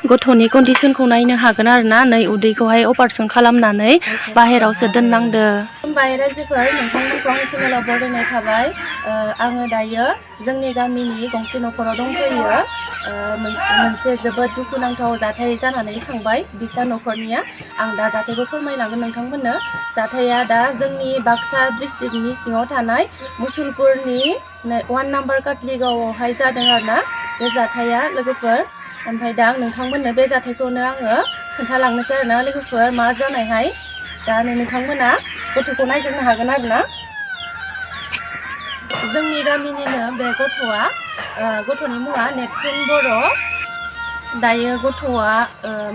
गथ'नि कन्डिशनखौ नायनो हागोन आरोना नै उदैखौहाय अपारेशन खालामनानै बाहेरावसो दोननांदो। खुलुमबाय रायजोफोर, नोंथांमोनखौ आंनि चेनेलाव बरायनाय थाबाय। आङो दायो जोंनि गामिनि गंसे न'खराव दंफैयो। मोनसे जोबोद दुखुनांथाव जाथाय जानानै थांबाय बिसा न'खरनिया। आं दा जाथायखौ फोरमायलांगोन नोंथांमोननो। जाथाया दा जोंनि बाक्सा डिस्ट्रिक्टनि सिङाव थानाय मुसलपुरनि 1 नम्बर काटलिगावआवहाय जादों आरोना बे जाथाया लोगोफोर। ओमफ्राय दा नोंथांमोननो बे जाथायखौनो आङो खोन्थालांनोसै आरोना लोगोफोर मा जानायहाय। दा नोंथांमोना गथ'खौ नायग्रोनो हागोन आरोना। जोंनि गामिनिनो बे गथ'नि मुङा नेपसुन बर'। दायो गथ'आ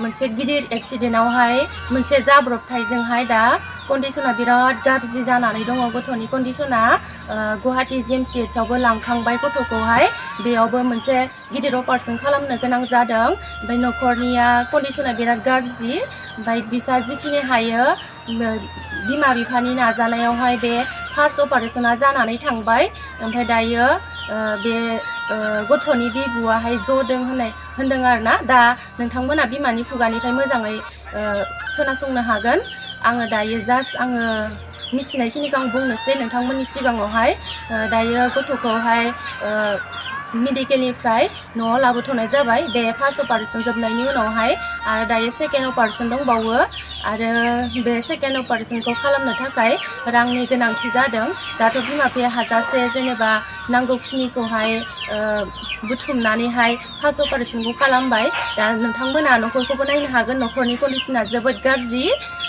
मोनसे गिदिर एक्सिडेन्टआवहाय मोनसे जाब्रबथायजोंहाय दा कन्डिशना बिराद गाज्रि जानानै दङ। गथ'नि कन्डिशना गुवाहाटी GMCHआवबो लांखांबाय गथ'खौहाय। बेयावबो मोनसे गिदिर अपारेशन खालामनो गोनां जादों। ओमफ्राय न'खरनिया कन्डिशना बिराद गाज्रि। ओमफ्राय बिसा जिखिनि हायो बिमा बिफानि नाजानायावहाय बे फार्स्ट अपारेशना जानानै थांबाय। ओमफ्राय दायो बे गथ'नि बिबुआहाय जदों होनदों आरोना। दा नोंथांमोना बिमानि खुगानिफ्राय मोजाङै खोनासंनो हागोन। आङो दायो आङो मिथिनायखिनिखौ आं बुंनोसै नोंथांमोननि सिगाङावहाय। दायो गथ'खौहाय मेडिकेलनिफ्राय न'आव लाबोथ'नाय जाबाय बे फार्स्ट अपारेशन जोबनायनि उनावहाय। आरो दायो सेकेन्ड अपारेशन दंबावो। आरो बे सेकेन्ड अपारेशनखौ खालामनो थाखाय रांनि गोनांथि जादों। दाथ' बिमा बिफाया हाजासे जेनेबा नांगौखिनिखौहाय बुथुमनानैहाय फार्स्ट अपारेशनखौ खालामबाय। दा नोंथांमोना न'खरखौबो नायनो हागोन, न'खरनि कन्डिशना जोबोद गाज्रि।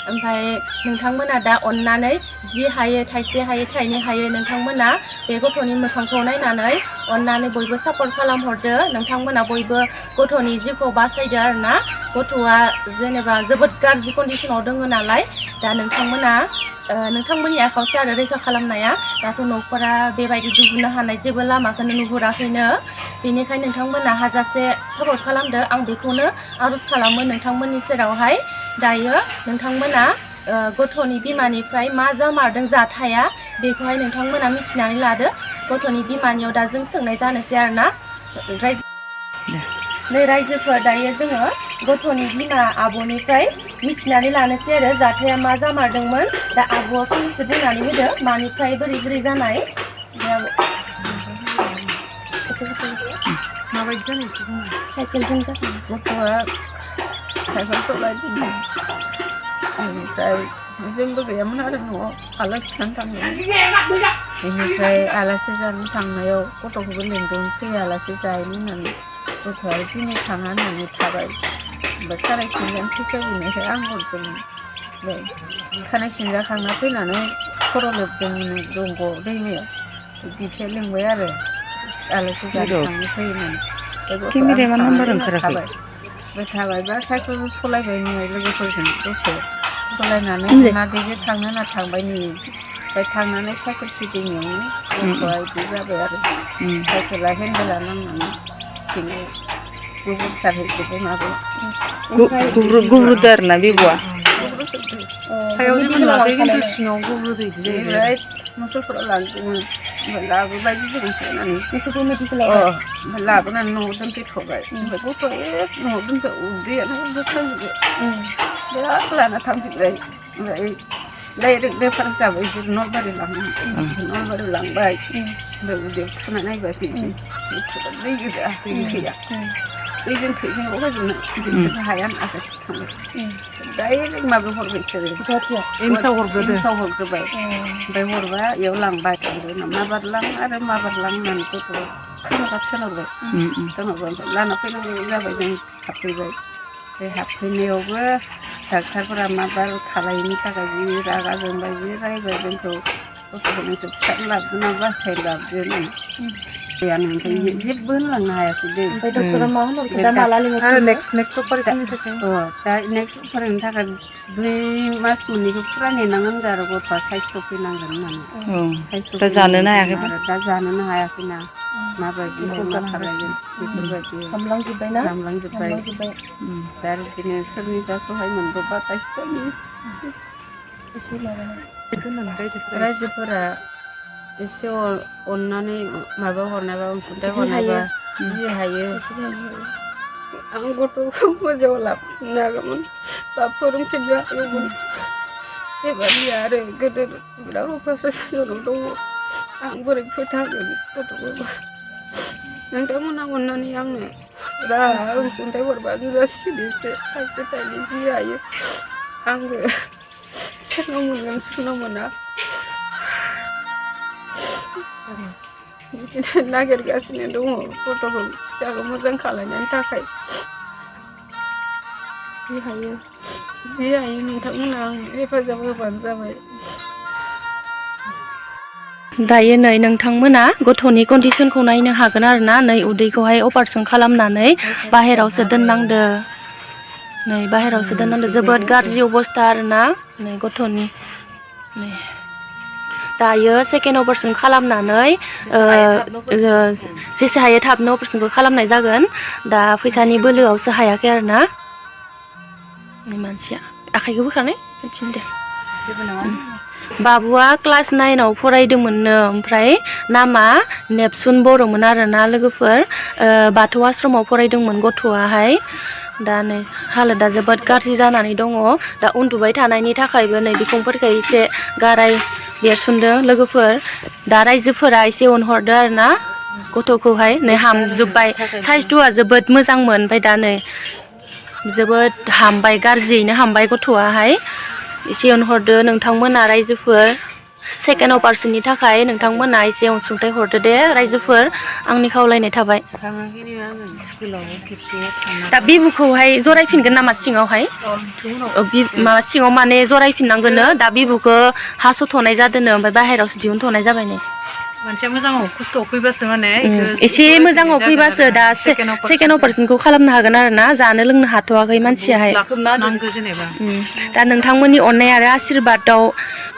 ओमफ्राय नोंथांमोना दा अननानै जि हायो थाइसे हायो थाइनै हायो नोंथांमोना बे गथ'नि मोखांखौ नायनानै अननानै बयबो सापर्ट खालामहरदो। नोंथांमोना बयबो गथ'नि जिउखौ बासायदो आरोना। गथ'आ जेनेबा जोबोद गाज्रि कन्डिशनाव दङ नालाय। दा नोंथांमोना नोंथांमोननि आखायावसो आरो रैखा खालामनाया। दाथ' न'खरा बेबायदि दिहुननो हानाय जेबो लामाखौनो नुहुराखैनो। बेनिखायनो नोंथांमोना हाजासे सापर्ट खालामदो, आं बेखौनो आर'ज खालामो नोंथांमोननि सेरावहाय। दायो नोंथांमोना गथ'नि बिमानिफ्राय मा जामारदों जाथाया बेखौहाय नोंथांमोना मिथिनानै लादो। गथ'नि बिमानियाव दा जों सोंनाय जानोसै आरोना। नै रायजोफोर, दायो जोङो गथ'नि बिमा आब'निफ्राय मिथिनानै लानोसै आरो जाथाया मा जामारदोंमोन। दा आब'आ फंनैसो बुंनानै होदो मानिफ्राय बोरै जानाय। माबायदि जानायसो बुङो। साइकेलजों जादों। गथ'आ साइकेल सलायदोंमोन। बेनिफ्राय जोंबो गैयामोन आरो न'आव आलासि जानो थांदोंमोन। बेनिफ्राय आलासि जानो थांनायाव गथ'खौबो लेंदोंमोन फै आलासि जाहैनो होननानै। गथ'आ दिनै थाङा होननानै थाबाय। ओमफ्राय खानाय सिनजानो फैसा बिनायखाय आं हरदोंमोन। ओमफ्राय खानाय सिनजाखांना फैनानै खर' लोबदोंमोन दंग' दैमायाव। बिफाया लिंबाय आरो आलासि जानो थांनो फै होननानै। केमेराया मा नाम्बार ओंखाराखै? थाबायबा साइकेल सलायबाय नो लोगोफोरजों दसे सलायनानै नादैजों थांनो होनना थांबाय नो। ओमफ्राय थांनानै साइकेल फिदिंनायावनो गथ'आ बिदि जाबाय आरो। साइकेला हेन्देला नांनानै सिङाव गुबुन सारहैजोब्बाय माबायाव। गुब्रुदो आरोना बिबुआ। सायाव जेबो नुवाखै खिन्थु सिङाव गुब्रुदो बिदि जाहैबाय। ओमफ्राय मुसलपुराव लांदोंमोन। ओमफ्राय लाबोबाय गिदिंसै होननानै बिसोरखौ मेडिकेलाव ओमफ्राय लाबोनानै न'आव दोनफैथ'बाय। ओमफ्राय गथ'आ न'आव दोनफै उदैयानो बुखांजोब्बाय। बिराद लाना थांफिनबाय। ओमफ्राय डाइरेक्ट रेफार जाबाय बिसोर नलबारियाव नलबारियाव लांबाय। ओमफ्राय उदैयाव थुना नायबाय थैजों दै गोजा थैया। दैजों थैजों लगायजोबनाय बिसोरनो हाया होननानै थिखांबाय। डाइरेक्ट माबायाव हरबाय बिसोरो एमसाव हरग्रोबाय। ओमफ्राय हरबा बेयाव लांबाय। माबार लां आरो माबार लां होननानै गथ'आ खोनाबा थिनहरबाय। ओमफ्राय लाना फैनांगौ जाबाय। जों हाबफैबाय। बे हाबफैनायावबो डाक्टारफोरा माबार खालायैनि थाखाय जि रागा जोंबाय, जि रायबाय जोंखौ। गथ'खौ नोंसोर फिसाखौ लाबोदो ना बासाय लाबोदो होननानै। ओमफ्राय जेबो होनलांनो हायासै दै। आरो नेक्स्ट अपारेशननि थाखाय दा नेक्स्ट अपारेशननि थाखाय 2 मास मोननैखौ फुरा नेनांगोन आरो गथ'आ साइस्थ' फैनांगोन होननानै। दा जानोनो हायाखैना माबायदि मा खालायगोन बेफोरबायदि हामलांजोब्बाय। दा बिदिनो सोरनिबा सहाय मोनब्रबा रायजोफोरा एसे अननानै माबा हरनायबा अनसुंथाइ हरनायबा जि हायो आं गथ'खौ मोजाङाव लाबोनो हागौमोन बा फोरोंफिननो हागौमोन एबारनि आरो गोदो बिराद अपारेसनाव दङ आं बोरै फोथांगोन गथ'खौ नोंथांमोना अननानै आंनो रां अनसुंथाइ हरबानो जासिगोनसो थाइसे थाइनै जि हायो आंबो सोरनाव मोनगोन सोरनाव मोना बिदिनो नागिरगासिनो दङ गथ'खौ फिसाखौ मोजां खालामनायनि थाखाय जि हायो नोंथांमोना आं हेफाजाब होबानो जाबाय। दायो नै नोंथांमोना गथ'नि कन्डिसनखौ नायनो हागोन आरो ना नै उदैखौहाय अपारेसन खालामनानै बाहेरावसो दोननांदो नै बाहेरावसो दोननांदो जोबोद गाज्रि अबस्था आरो ना नै गथ'नि नै दायो सेकेन्ड अपारेसन खालामनानै जेसे हायो थाबनो अपारेसनखौ खालामनाय जागोन दा फैसानि बोलोआवसो हायाखै आरो ना मानसिया आखाइखौ बोखानाय मिथिनो दे जेबो नङा बाबुआ क्लास 9आव फरायदोंमोननो ओमफ्राय नामा नेपसुन बर'मोन आरोना लोगोफोर बाथौ आश्रमाव फरायदोंमोन गथ'आहाय दा नै हालोदा जोबोद गाज्रि जानानै दङ दा उन्दुबाय थानायनि थाखायबो नै बिखुंफोरखौ एसे गाराय बेरसुन्दों लोगोफोर दा रायजोफोरा एसे अनहरदो आरो ना गथ'खौहाय नै हामजोब्बाय साइसथ'आ जोबोद मोजांमोन ओमफ्राय दा नै जोबोद हामबाय गाज्रियैनो हामबाय गथ'आहाय एसे अनहरदो नोंथांमोना रायजोफोर सेकेन्ड अपारेसननि थाखाय नोंथांमोना एसे अनसुंथाइ हरदो दे रायजोफोर आंनि खावलायनाय थाबाय दा बिबुखौहाय जरायफिनगोन नामा सिङावहाय माबा सिङाव माने जरायफिननांगोनो दा बिबुखौ हास'थ'नाय जादोंनो ओमफ्राय बाहेरावसो दिहुनथ'नाय जाबाय नै मानसिया मोजाङाव खस्थ'आव फैबासो माने एसे मोजाङाव फैबासो दा सेकेन्ड अपारेसनखौ खालामनो हागोन आरो ना जानो लोंनो हाथ'वाखै मानसियाहाय नांगौ जेनेबा दा नोंथांमोननि अननाय आरो आशिर्बादाव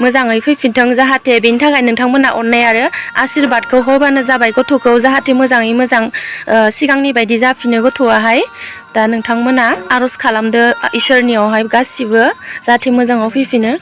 मोजाङै फैफिनथों जाहाथे बेनि थाखाय नोंथांमोना अननाय आरो आशिर्बादखौ होबानो जाबाय गथ'खौ जाहाथे मोजाङै मोजां सिगांनि बायदि जाफिनो गथ'आहाय दा नोंथांमोना आर'ज खालामदो इसोरनियावहाय गासिबो जाहाथे मोजाङाव फैफिनो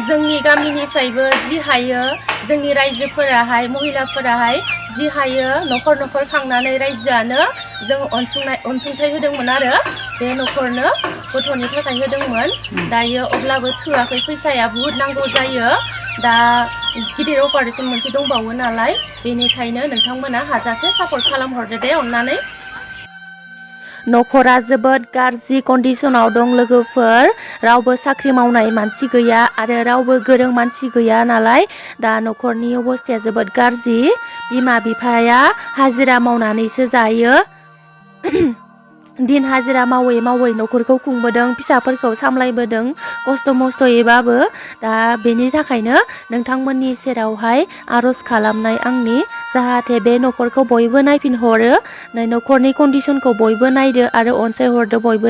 जोंनि गामिनिफ्रायबो जि हायो जोंनि रायजोफोराहाय महिलाफोराहाय जि हायो न'खर न'खर खांनानै रायजोआनो जों अनसुंथाइ होदोंमोन आरो बे न'खरनो गथ'नि थाखाय होदोंमोन दायो अब्लाबो थोआखै फैसाया बुहुद नांगौ जायो दा गिदिर अपारेसन मोनसे दंबावो नालाय बेनिखायनो नोंथांमोना हाजासे सापर्ट खालामहरदो दे अननानै न'खरा जोबोद गाज्रि कन्डिसनाव दं लोगोफोर रावबो साख्रि मावनाय मानसि गैया आरो रावबो गोरों मानसि गैया नालाय दा न'खरनि अबस्थाया जोबोद गाज्रि बिमा बिफाया हाजिरा मावनानैसो जायो दिन हाजिरा मावै मावै न'खरखौ खुंबोदों फिसाफोरखौ सामलायबोदों खस्थ' मस्थ'यैबाबो दा बेनि थाखायनो नोंथांमोननि सेरावहाय आर'ज खालामनाय आंनि जाहाथे बे न'खरखौ बयबो नायफिनहरो न'खरनि कन्डिसनखौ बयबो नायदो आरो अनसायहरदो बयबो